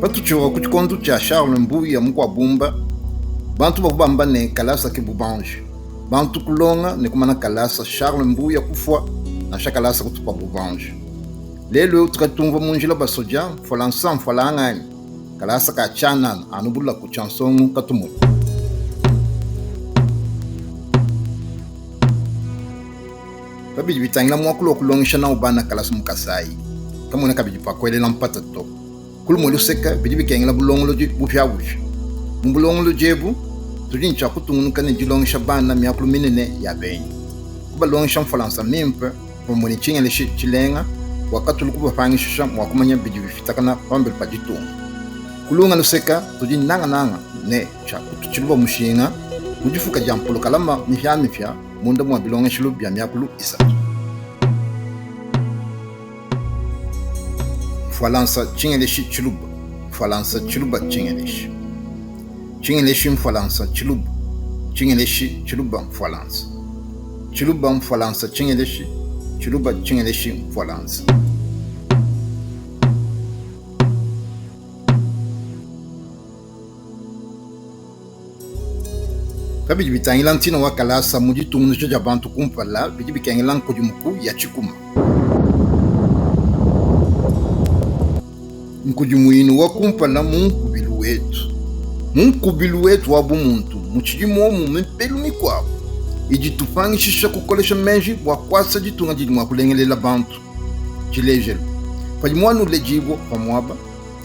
Patutshivua ku tshikondo tshia Charles Mbuya Mukuabumba, bantu bavua bamba ne, kalasa ke bubanji. Bantu kulonga ne kumana kalasa, Charles Mbuya kufua, nansha kalasa kutupa bubanji. Lelu eu tukadi tumvua mu njila basodia mfualansa mfualanga anyi kalasa ka tshianana anu bulaku tshia nsongu katumona. Pa bidi bitangila muakulu wa kulongesha nawu bana kalasa mu Kasaï, kamuena kabidi pa kuelela mpata to. Ku lumue luseke, bidi bikengela bulongolodi bupiabupia. Mu bulongolodi ebu, tudi ne tshia kutungunuka ne dilongesha bana miakulu minene ya benyi, kubalongesha Mfualansa mimpe pamue ne Tshingeleshi tshilenga bua katulu kubapangishisha mua kumanya bidi bipitakana pambelu pa ditunga. Ku lunga luseke, tudi nangananga ne tshia kututshiluba mushinga mu difuka dia mpolokalama mipiamipia munda mua bilongeshilu bia miakulu isatu. Mfualansa Tshingeleshi Tshiluba Mfualansa Tshiluba Tshingeleshi Tshingeleshi Mfualansa Tshiluba Tshingeleshi Tshiluba Mfualansa Tshiluba Mfualansa Tshingeleshi Tshiluba Tshingeleshi Mfualansa. Pa bidi bitangila ntina wa kalasa mu ditungunuja dia bantu kumpala, bidi bikengela nkudimuku ya tshikuma. Nkudimuinu wa kumpala mu nkubilu wetu. Mu nkubilu wetu wa bumuntu mutshidi muomu mibelu mikuabu idi itupangishisha kukolesha meji bua kuasa ditunga didi mua kulengelela bantu. Tshilejelu, padi muana uledibua pa muaba,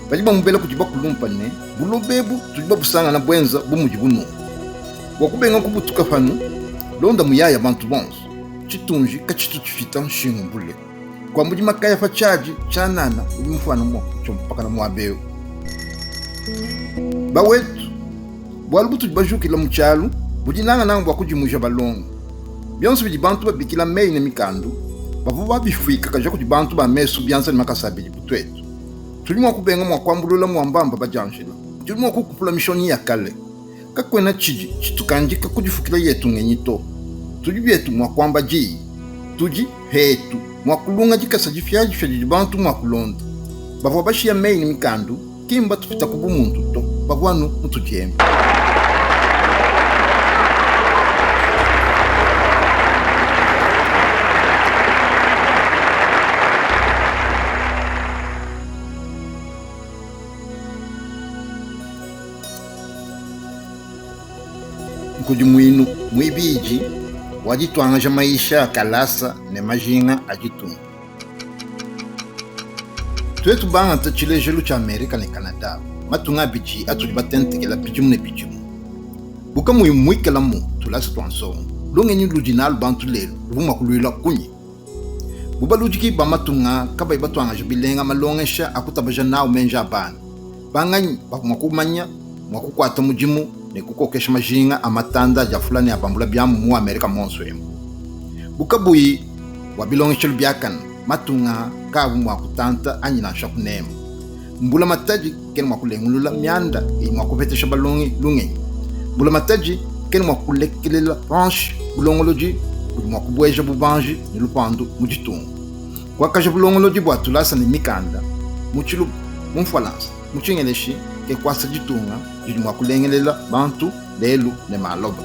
Badi bamubela kudi bakulumpa ne, Buloba ebu tudi babusangana buenza bu mudibu nunku. Bua kubenga kubutuka panu, londa muyaya bantu bonso. Tshitunji katshitu tshipita nshingu bule. Kuambudi makaya pa tshiadi tshianana udi mufuane mua kutshiampakana muaba eu. Bawetu, bualu butudi bajukila mu tshialu budi nangananga bua kudimuija balongi. Bionso bidi bantu babikila meyi ne mikandu, bavua babifuikakaja kudi bantu ba mesu, bianza ne makasa abidi bu tuetu. Tudi mua kubenga mua kuambulula muambamba badianjila. Tudi mua kukupula mishonyi ya kale. Kakuena tshidi tshitukandika ku difukila yetu ngenyi to. Tudi bietu mua kuamba diyi. Tudi petu mua kulunga dikasa dipiadipia didi bantu mua kulonda. Bavua bashiya meyi ne mikandu ki mbatupita ku bumuntu to, bavua anu mutudi emu. Nkudimuinu muibidi wa dituangaja mayisha a kalasa ne majinga a ditunga. Tuetu bangate tshilejilu tshia Amerika ne Canada, matunga abidi atudi batentekela bidimu ne bidimu, bu kamuyi muikalamu tulasa tua nsongo, lungenyi ludi nalu bantu lelu luvua mua kuluila kunyi? Bu baludiki ba matunga kabayi batuangaja bilenga malongesha a kutabaja nawu meji a bana, banganyi bavua mua kumanya mua kukuata mudimu ne kukokesha majinga a matanda adi afula ne abambula biamu mu Amerika muonso emu? Bu kabuyi bua bilongeshelu biakane, matunga kaavua mua kutanta anyi nansha kunema. Mbulamatadi kena mua kulengulula mianda idi mua kupetesha balongi lungenyi. Mbulamatadi kena mua kulekelela panshi bulongolodi budi mua kubueja bubanji ne lupandu mu ditunga. Kuakaja bulongolodi bua tulasa ne mikanda mu Tshiluba, mu Mfualansa, mu Tshingeleshi ke kuasa ditunga didi mua kulengelela bantu lelu ne maloba.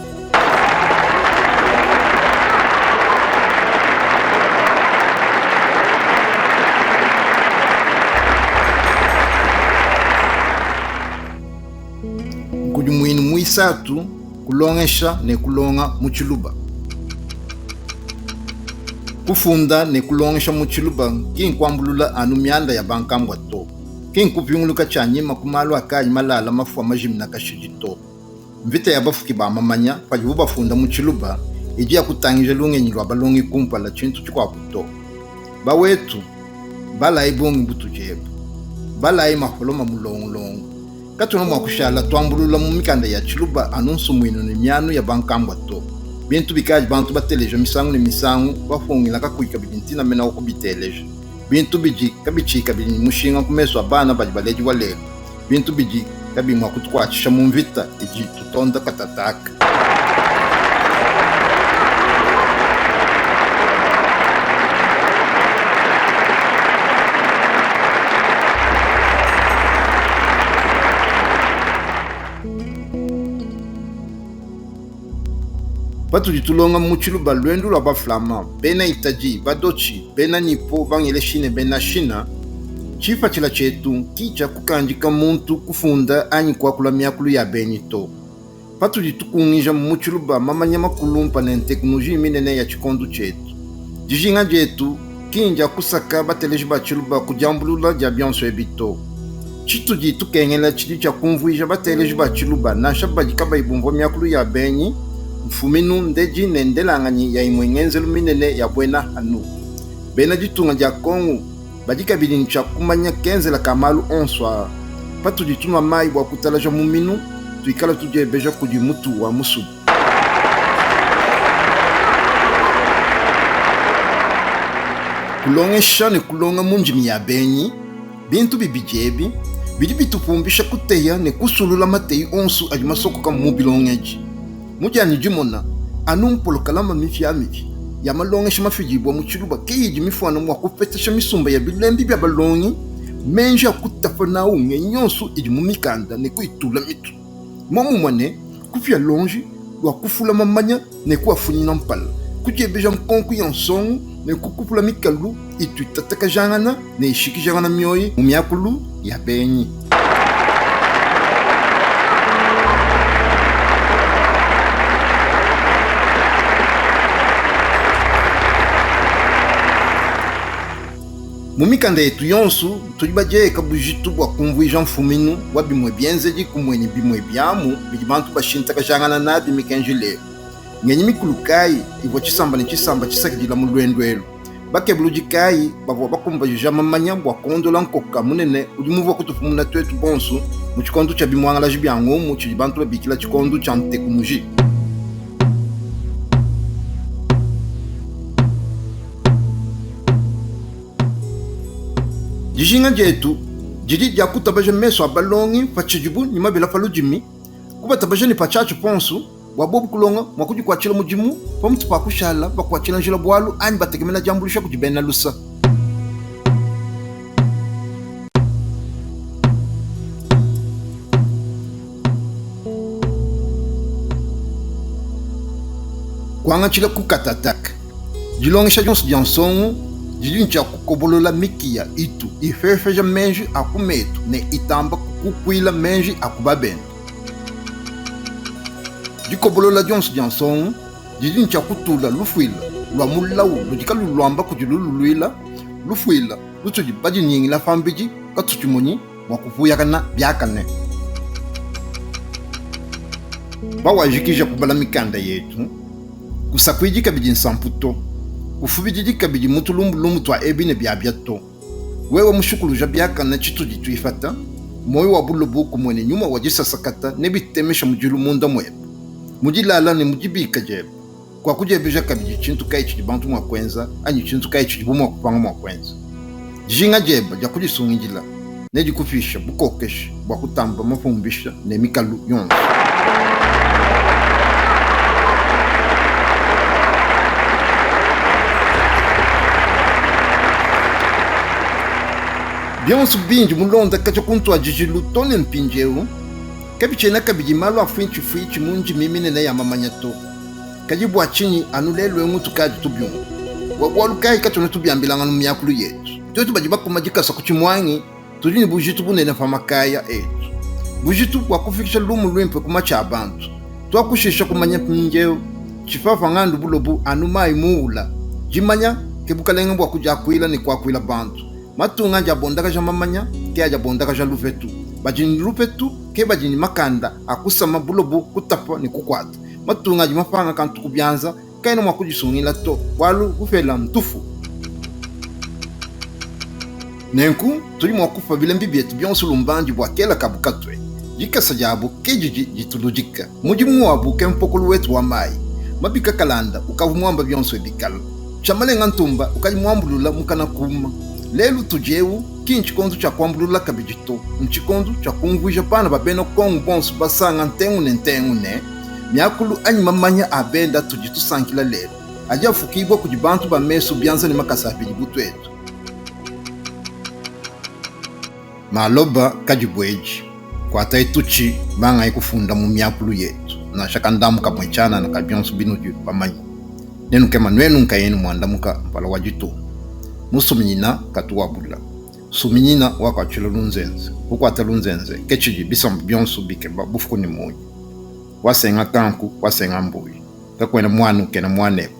Nkudimuinu muisatu, Kulongesha ne kulonga mu Tshiluba. Kufunda ne kulongesha mu Tshiluba ki nkuambulula anu mianda ya bankambua to, ki nkupinguluka tshianyima ku malu akadi malala mafua majimina kashidi to. Mvita ya bafuki ba mamanya padibu bafunda mu Tshiluba idi ya kutangija lungenyi lua balongi kumpala tshintu tshikuabu to. Bawetu, balayi bungi butudi ebu. Balayi mapoloma mulongulongo. Katuena mua kushala tuambulula mu mikanda ya tshiluba anu nsumuinu ne mianu ya bankambua to. Bintu bikadi bantu bateleja misangu ne misangu, bapungila kakuyi kabidi ntina mena wa kubiteleja. Bintu bidi kabitshiyi kabidi ne mushinga ku mesu a bana badi baledibua lelu. Bintu bidi kabiyi mua kutukuatshisha mu mvita idi itutonda katataka. Patudi tulonga mu Tshiluba luendu lua ba-Flamands, bena Italie, ba-Dutch, bena Nippo, Bangeleshi ne bena China, tshipatshila tshietu ki ntshia kukandika muntu kufunda anyi kuakula miakulu ya benyi to. Patudi tukungija mu Tshiluba mamanya makulumpa ne nteknoloji minene ya tshikondo tshietu, dijinga dietu ki ndia kusaka bateleji ba Tshiluba ku diambulula dia bionso ebi to. Tshitudi tukengela tshidi tshia kumvuija bateleji ba Tshiluba, nansha badi kabayi bumvua miakulu ya benyi, mfuminu, ndedi ne ndelanganyi ya imue ngenzelu minene ya buena anu. Bena ditunga dia Kongu badi kabidi ne tshia kumanya kenzela ka malu onso aa. Patudi tunua mayi bua kutalaja muminu, tuikala tudiebeja kudi mutu wa musulu. Kulongesha ne kulonga mu ndimi ya benyi, bintu bibidi ebi bidi bitupumbisha kuteya ne kusulula mateyi onso adi masokoka mu bilongedi. Mu dianyi dimona, anu mpolokalama mipiamipia ya malongesha mafidibua mu Tshiluba ke idi mifuane mua kupetesha misumba ya bilembi bia balongi menji a kutapa nawu ngenyi yonso idi mu mikanda ne kuyitula mitu, muomumue ne kupia luonji lua kufula mamanya ne kuafunyina mpala, kudiebeja nkonko ya nsongo ne kukupula mikalu itu itatakajangana ne ishikijangana mioyo mu miakulu ya benyi. Mu mikanda yetu yonso, tudi badieyeka bujitu bua kumvuija mfuminu wa bimue bienzedi kumue ne bimue biamu bidi bantu bashintakajangana nabi mikenji lelu. Ngenyi mikulu kayi ivua tshisamba ne tshisamba tshisakidila mu luendu elu? Bakebuludi kayi bavua bakumbajija mamanya bua kuondola nkoka munene udi muvua kutupumuna tuetu bonso mu tshikondo tshia bimuangalaji bia ngumu tshidi bantu babikila tshikondo tshia ntekumuji? Dijinga dietu didi dia kutabaja mesu a balongi patshidibu ne mabela pa ludimi, kubatabaja ne patshiatshi ponso bua bobu kulonga mua kudikuatshila mudimu pamutu pa kushala bakuatshila njila bualu anyi batekemena diambuluisha kudi bena lusa. Kuangatshila ku katataka, dilongesha dionso dia nsongo didi ne tshia kukobolola mikiya itu ipepeja meji a ku metu ne itamba kukukuila meji a ku babende. Dikobolola dionso dia nsongo didi ne tshia kutula lufuila lua mulawu ludi kaluyi luamba kudi lululuila, lufuila lutudi badinyingila pambidi katutshimonyi mua kupuyakana biakane. Pawajikija kubala mikanda yetu, kusakuidi kabidi nsampu to, kufubididi kabidi mu tulumbulumbu tua ebi ne biabia to. Wewe mushikuluja biakane tshitudi tuipata, muoyo wa bulobo kumue ne nyuma wa disasakata nebitemesha mudilu munda muebe. Mu dilala ne mu dibika diebe, kuakudiebeja kabidi tshintu kayi tshidi bantu mua kuenza anyi tshintu kayi tshidibu mua kupanga mua kuenza. Dijinga diebe dia kudisungidila nedikupishe bukokeshi bua kutamba mapumbisha ne mikalu yonso. Bionso bindi mulonde katshia ku ntuadijilu too ne mpindieu kabitshiena kabidi malu a fuintshifuintshi mu ndimi minene ya mamanya to. Kadi bua tshinyi anu lelu eu tukadi tubiumvua? Bua bualu kayi katuena tubiambilangana mu miakulu yetu? Tuetu badi bakuma dikasa ku tshimuangi tudi ne bujitu bunene pa makaya etu, bujitu bua kufikisha lumu luimpe ku matshi a bantu. Tuakushisha kumanya mpindieu tshipapa ngandu bulobu anu mayi muula. Dimanya ke bukalenge bua kudiakuila ne kuakuila bantu. Matunga adi abondakaja mamanya ke adi abondakaja lupetu. Badi ne lupetu ke badi ne makanda a kusama bulobu, kutapa ne kukuata. Matunga adi mapanga kantu ku bianza kaena mua kudisungila to, bualu bupela ntufu. Nenku tudi mua kupa bilembi bietu bionso lumbandi bua kela kabu katue. Dikasa diabu ke didi dituludika. Mudimu wabu ke mpokolo wetu wa mayi. Mabika Kalanda ukavua muamba bionso ebi kale. Tshiamalenga Ntumba ukadi muambulula mukana kuuma. Lelu tudi eu ki ntshikondo tshia kuambulula kabidi to, ntshikondo tshia kumvuija bana ba bena Kongo bonso basanga ntengu ne ntengu ne, miakulu anyi mamanya a bende atudi tusankila lelu adi afukibua kudi bantu ba mesu, bianza ne makasa abidi bu tuetu. Maloba kadibueji, kuatayi tutshi, bangayi kufunda mu miakulu yetu, nansha kandambu kamue tshianana ka bionso binudi bamanye. Nenukema nuenu nkayenu muandamuka mpala wa ditunga. Musuminyina katu wabula. Suminyina wakuatshila lunzenze. Kukuata lunzenze ke tshidi bisamba bionso bikeba bufuku ne munya. Wasenga kanku, wasenga mbuyi. Kakuena muana ukena muanebe.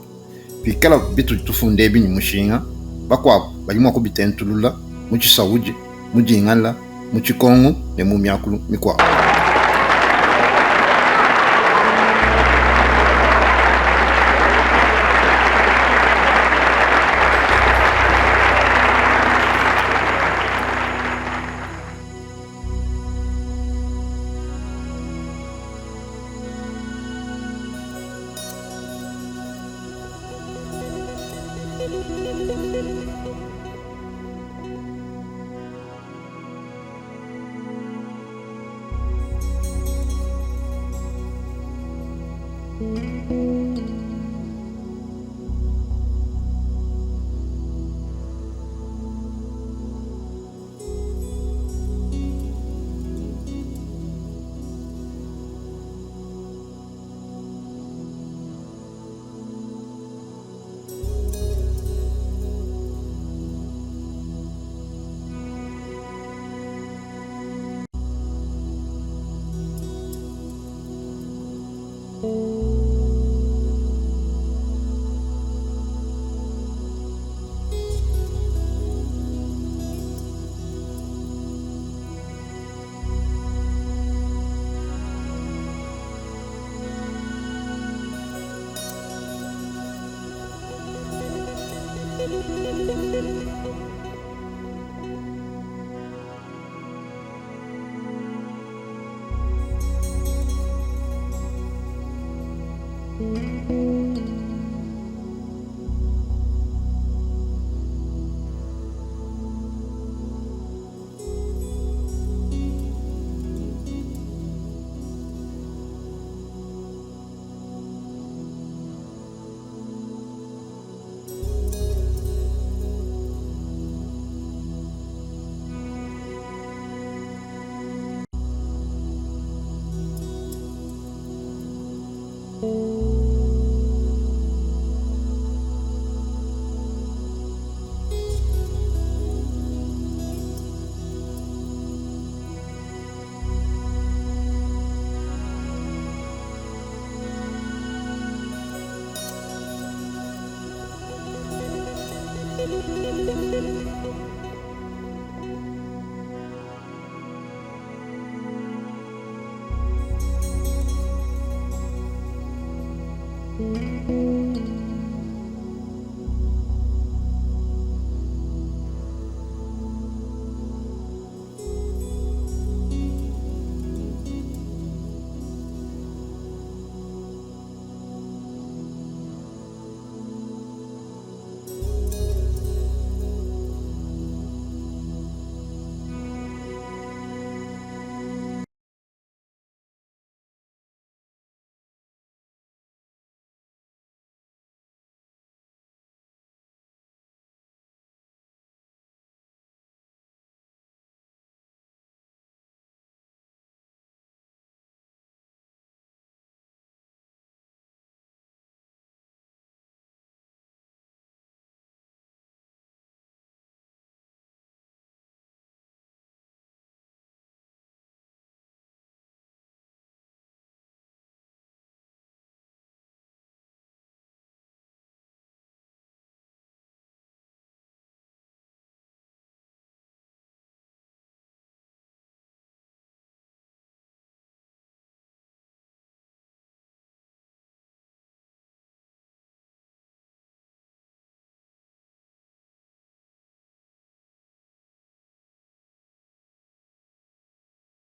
Pikala bitudi tufunda ebi ne mushinga, bakuabu badi mua kubitentulula mu tshisawudi, mu dingala, mu tshikongu ne mu miakulu mikuabu.